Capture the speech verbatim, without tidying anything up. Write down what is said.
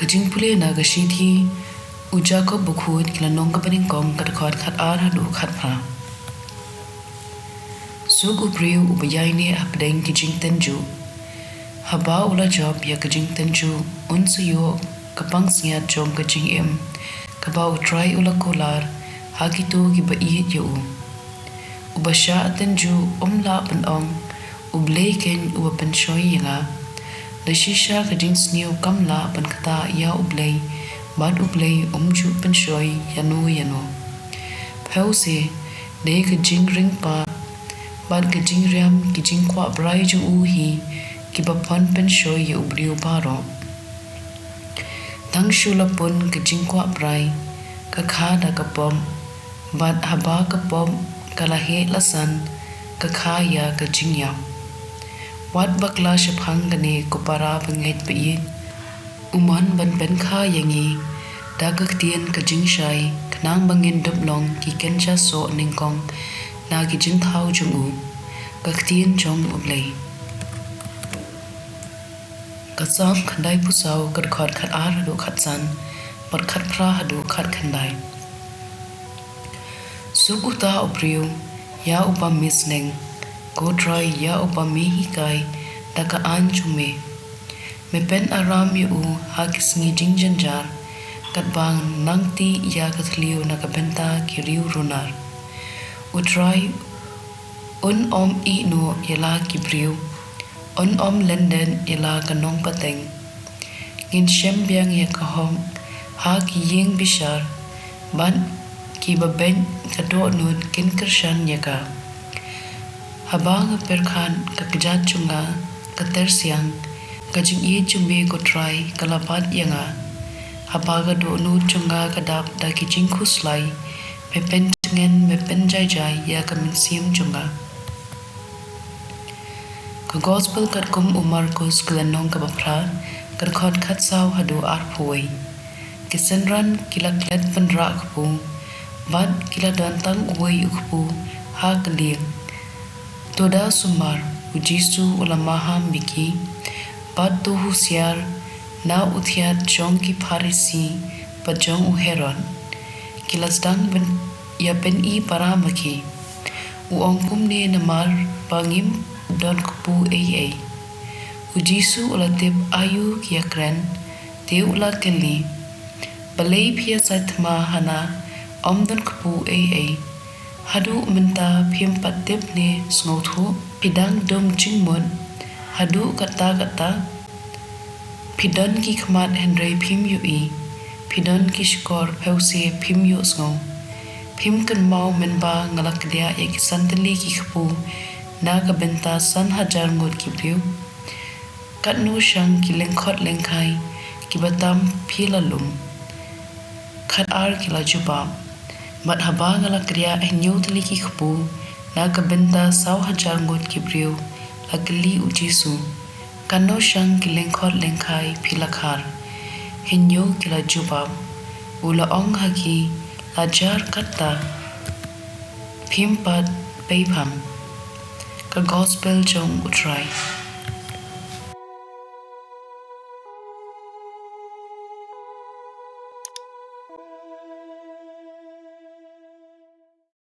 Ka jingpule na ka shithi u Jakob bakhuid, ki lynnong kaba nyngkong, ka dkhot khatar haduh khatphra. Suk u briew uba ïaineh hapdeng ki jingtynjuh. Haba u la jop ïa ka jingtynjuh, un sa ïoh ka pansngiat jong ka jingim kaba U Trai u la kular ha kito kiba ïeit ïa u. Uba shah tynjuh um lah ban ong, "U Blei keiñ uba pynshoi ïa nga." Da shisha ka jingsniew kam lah ban ktah ïa U Blei, bad U Blei um ju pynshoi ïano ïano. Phewse, dei ka jingringpa bad ka jingriam, ki jingkwah brai jong u hi, kiba pynpynshoi ïa u briew baroh. Tang shu la pun ka jingkwah brai, ka kha da ka pop, bad haba ka pop ka la heh la san, ka kha ïa ka jingïap. Wat bakla shaphang kane, ko para bangeit baieit. U mon ban pynkha ïa ngi da ka ktien ka jingshai, khnang ba ngin dup long ki kynja soh nyngkong na ki jingthaw jong u. Ka ktien jong U Blei. Ka Salm khyndaiphew saw, ka dkhot khatar haduh khatsan, bad khatphra haduh khatkhyndai. Suk uta u briew ïa uba me sneng, ko Trai, ïa uba me hikai da ka aiñ jong me. Me pynaram ïa u ha ki sngi jingjynjar, katba nangtih ïa ka thliew na ka bynta ki riew runar. U Trai un ym ïehnoh ïa la ki briew, un ym lyndet ïa la ka nongpateng. Ngin shem biang ïa ka hok ha ki ïing bishar, bad kiba beit ka dohnud kin kyrshan ïa ka. Haba nga pyrkhat ka kjat jong nga ka tyrsiang, ka jingïeit jong me, ko Trai, ka la bat ïa nga. Haba ka dohnud jong nga ka dap da ki jingkhuslai, me pyntngen, me pynjaijai ïa ka mynsiem jong nga. Ka Gospel katkum u Markus, ka lynnong kaba phra, ka dkhot khatsaw haduh arphew wei. Ki synran ki la klet pynrah kpu, bad ki la don tang uwei u kpu ha ka lieng. To da sumar, u Jisu u la maham ïa ki, bad to husiar na u thiat jong ki Pharisi bad jong u Herod. Ki la sdang ban ïa pyni para ma ki. U ong kumne namar ba ngim don kpu ei ei. U Jisu u la tip aïu ki ïakren, te u la kylli, "Balei phi ïasaid thma hana, ym don kpu ei ei? Haduh mynta phim pat tip ne sngewthuh? Phi dang dum jingmut haduh katta katta? Phi don ki khmat hynrei phim ïohi, phi don ki shkor phewse phim ïohsngew. Phim kynmaw mynba nga la kdiah ïa ki san tylli ki kpu na ka bynta san hajar ngut ki briew? Katno shang ki lyngkhot lyngkhai kiba tam phi la lum?" Khatar ki la jubab, "Bad haba nga la kdiah hynñiew tylli ki kpu na ka bynta saw hajar ngut ki briew," la kylli u Jisu, "katno shang ki lyngkhot lyngkhai phi la khar?" Hynñiew ki la jubab. U la ong ha ki, "La jar katta, phim pat pei pham." Ka Gospel jong U Trai.